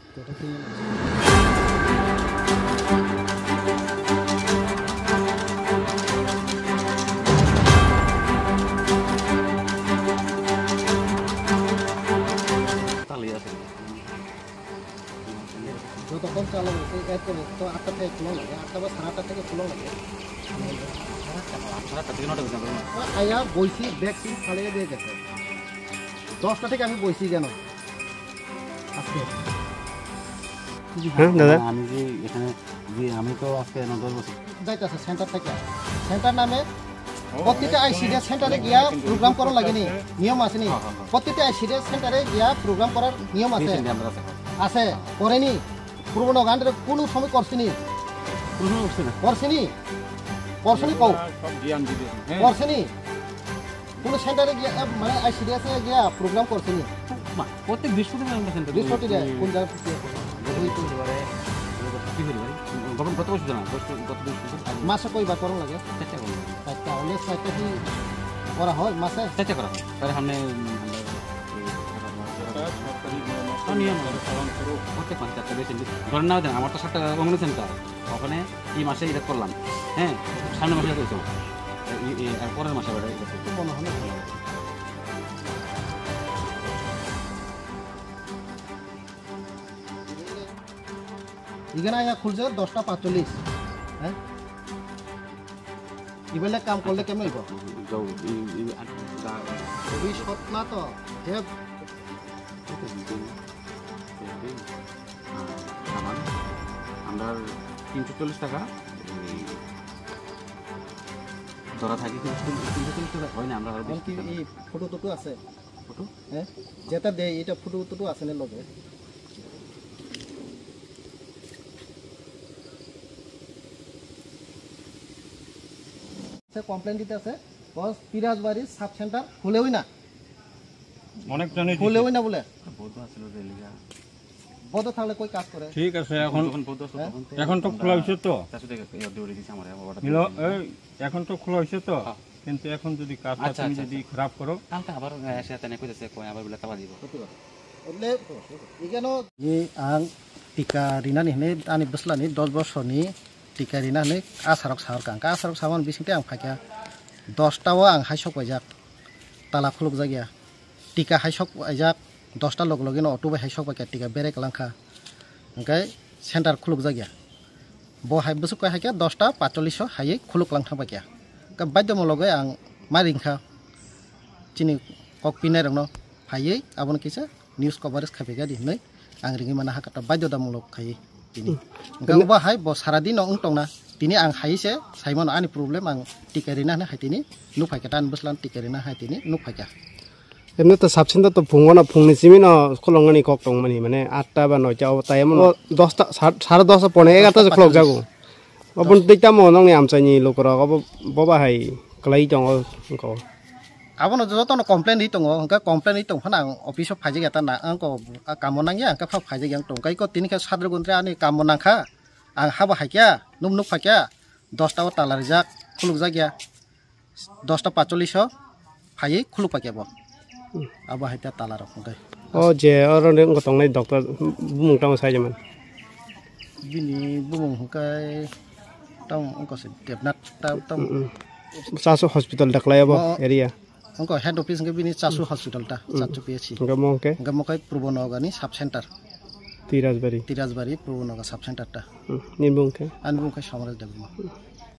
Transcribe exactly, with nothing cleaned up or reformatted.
যতক্ষণ চালু হয়েছে, এরপরে তো আটটা থেকে খোলা লাগে, আটটা বা সাড়ে আটটা থেকে খোলা লাগে। আটটা থেকে নটা পর্যন্ত। আয়া বইছি, ব্যাগ সিট ফালিয়ে দিয়ে গেছে। দশটা থেকে আমি বইছি কেন? আজকে। হ্যাঁ, দাদা। আমি যে এখানে, যে আমি তো আজকে ন দশ বছর। যাইতেছে সেন্টার থেকে। সেন্টার নামে প্রতিটা আইসিডিএস সেন্টারে গিয়া প্রোগ্রাম করা লাগেনি, নিয়ম আছে নি? হ্যাঁ, হ্যাঁ, হ্যাঁ। প্রতিটা আইসিডিএস সেন্টারে গিয়া প্রোগ্রাম করার নিয়ম আছে। রিসেন্টলি আমরা আছে। আছে, করেনি। পূর্ব নগান্ডে কোনো সময় করছিনি? কোনো সময় করছে না। করছিনি? করছিনি কও? সব জ্ঞান দিবে। হ্যাঁ। করছিনি? কোনো সেন্টারে গিয়া, আহ, মানে আইসিডিএস এ গিয়া প্রোগ্রাম করছিনি? মা, প্রত্যেক বৃহস্পতিবার আমরা সেন্টার করি। বৃহস্পতিবার হুম। কোন জায়গা থেকে? বৃহস্পতিবারে, বৃহস্পতিবারে, গত, গত বছর না, গত, গত বৃহস্পতিবার আগে। মাসে কয়বার করা লাগে? চারটা করা লাগে। চারটা, অনলি চারটা কি করা হয় মাসে? চারটা করা হয়। তাহলে সামনে, উম, আমরা এই, সরকারি নিয়ম আছে, হ্যাঁ, নিয়ম আছে। পালন করুক। প্রত্যেক মাসে চারটা বেশি। ধরেন না, আমার তো সাতটা অঙ্গনওয়াড়ি সেন্টার। ওখানে এই মাসে এটা করলাম, হ্যাঁ, সামনের মাসে এটা করতাম। এই, এই, আর পরের মাসে আবার এটা করতাম। মনে হয় না। এখানে আয়া খুলছে দশটা পাঁচচল্লিশ, হ্যাঁ? ইবেলে কাম করলে কেমন হইব? যাও, এই, এই, আ, যা, খুবই শর্ট না তো, যে সামান, আমরা তিনশো চল্লিশ টাকা, এই, ধরা থাকি, কিন্তু তিনশো চল্লিশ টাকা হয় না, আমরা আরো বেশি এমনকি টাকা এই লাগে। ফটো টটো আছে? ফটো? হ্যাঁ? যেটা দেয়, এটা ফটো টটো আছে না লগে? সে কমপ্লেন দিতে আছে, বস পিরাজবাড়ি সাব সেন্টার খুলেওই না। অনেক জনই দিছে। খুলেওই না বলে। বৌদ্ধ আছিল যে এলাকা। বৌদ্ধ থাকলে কই কাজ করে? ঠিক আছে, এখন যখন বৌদ্ধ আসলো হ্যাঁ? তখন তো এখন তো আমরা খোলা হয়েছে তো। চারশো টাকা ইয়ে দিয়ে দিয়েছি আমার, অর্ডার নিল, দিয়েছি। এই, এখন তো খোলা হয়েছে তো, হ্যাঁ। কিন্তু এখন যদি কাজটা আচ্ছা, তুমি আচ্ছা, যদি আচ্ছা। খারাপ করো। কালকে আবার, আহ, এসে তেনে কইতেছে, কই আবার বলে তালা দিব। Ni ang tika rinani hinwi ani bwslani dos bosorni tika rina hinwi asarok sahorkha. Hwnkhe asarok samani bisingtwi ang phaikha dosta o ang hai sok paijak, tala khulukjak ya. Tika hai sok paijak, dosta log logino auto bai hai sok paikha, tika berek langkha. Hwnkhe center khulukjak ya. Bo hai bwswk hai khe dosta paitollish o haiwi khuluk lang thang paikha. Hwnkhe baidhyo mulogwi ang ma ringkha chini kok pinai rokno phaiwi abono kisa news coverage khai phaikha di hinwi ang ringwi mana hakhe ta baidhyotamulok khai tini. Hmm. Hwnkhe obo hai bo sara dino wng tongna tini ang hai se sai mano ani problem ang tika rina hinwi hai tini nuk phaikha ta ani bwsla tika rina hai tini nuk phaikha. Emni to sub center to phungo no phungni simi no khulongani kok tongmani mane atta ba noita o tai amo no dosta sar-, sare dosta pone egarta je khulok jago. Obon tei tamo nongni amchaini lukurok obo boba hai kwlai tongo wngkha o. Abono jotono complain ri tongo, hwnkhe complain ri tong phano ang office o phaijak ya ta na, ang ko, ah, kamo nangya, hwnkhe phano phaijak ya ang tong. Kai ko tini khe sadro guntre ani kamo nangkha, ang habo haikya, nuk nuk phaikya, dosta o tala rijak, khulukjak ya, dosta paitollish o phaiwi khuluk paikya bo. Abo hai ta tala rok hwnkhe. O je oro ni wngkha tongnai doctor, bumung tamo sai man. Bini bumung hwnkhe tamo wngkha se Devnath ta tamo. Mm, mm. Chasu hospital daklai abo area. Wngkha head office hwnkhe bini Chasu hospital ta, Chasu P H C. Hwnkhe mo hwnkhe? Hwnkhe mo khe Purbo Nogani sub center. Tirajbari. Tirajbari Purbo Noga sub center ta. Hmm. Nini bumung khe? Ani bumung khe Somres Debbarma.